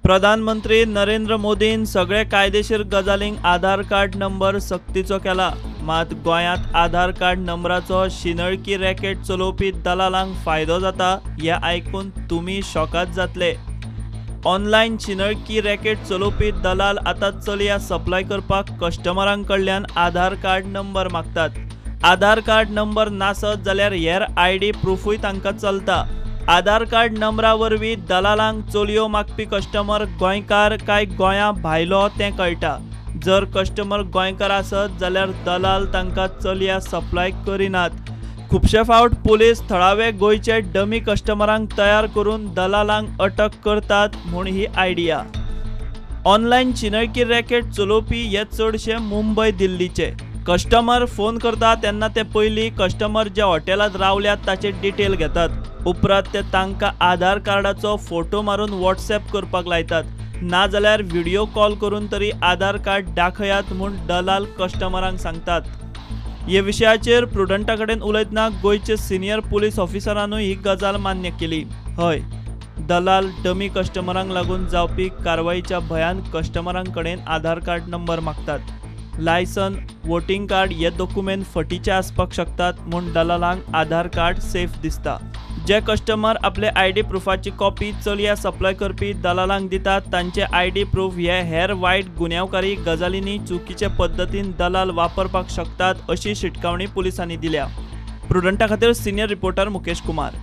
प्रधानमंत्री नरेंद्र मोदीन सगळे कायदेशीर गजालींक आधार कार्ड नंबर सक्तीचो केला। मात गोंयांत आधार कार्ड नंबराचो शिनळकी रॅकेट चलोवपी दलालांक फायदो जाता हें आयकून तुमी शॉकाद जातले। ऑनलायन शिनळकी रॅकेट चलोवपी दलाल आतां चलया सप्लाय करपाक कस्टमरां कडल्यान आधार कार्ड नंबर मागतात। आधार कार्ड नंबर नासत जाल्यार हेर आयडी प्रुफूय तांकां चलता। आधार कार्ड नंबरा वरवीं दलालांक चलयो मागपी कस्टमर गोंयकार काय गोंया भायलो तें कळटा। जर कस्टमर गोंयकार आसत जाल्यार दलाल तांकां चलया सप्लाय करिनात। खुबशे फावट पुलीस थळावे गोंयचे डमी कस्टमरांक तयार करून दलालांक अटक करतात म्हूण ही आयडिया। ऑनलायन शिनळकी रॅकेट चलोवपी हे चडशे मुंबय दिल्लीचे। कस्टमर फोन करता तेन्ना ते पयलीं कस्टमर ज्या हॉटेलांत रावल्यात ताचे डिटेल घेतात। उपरांत ते तांकां आधार कार्डाचो फोटो मारून व्हॉट्सएप करपाक लायतात, नाजाल्यार व्हिडियो कॉल करून तरी आधार कार्ड दाखयात म्हूण दलाल कस्टमरांक सांगतात। हे विशयाचेर प्रुडंटा कडेन उलयतना गोंयचे सिनियर पुलीस ऑफिसरानूय ही गजाल मान्य केली। हय, दलाल डमी कस्टमरांक लागून जावपी कारवाईच्या भंयान कस्टमरां कडेन आधार कार्ड नंबर मागतात। लायसन, वोटिंग कार्ड हे दोकुमेंत फटीचे आसपाक शकतात म्हूण दलालांक आधार कार्ड सेफ दिसता। जे कस्टमर आपले आयडी प्रुफाची कॉपी चलया सप्लाय करपी दलालांक दितात तांचे आयडी प्रूफ हे हेर वायट गुन्यांवकारी गजालींनी चुकीचे पद्दतीन दलाल वापरपाक शकतात अशी शिटकावणी पुलिसांनी दिल्या। प्रुडंटा खातीर सिनियर रिपोर्टर मुकेश कुमार।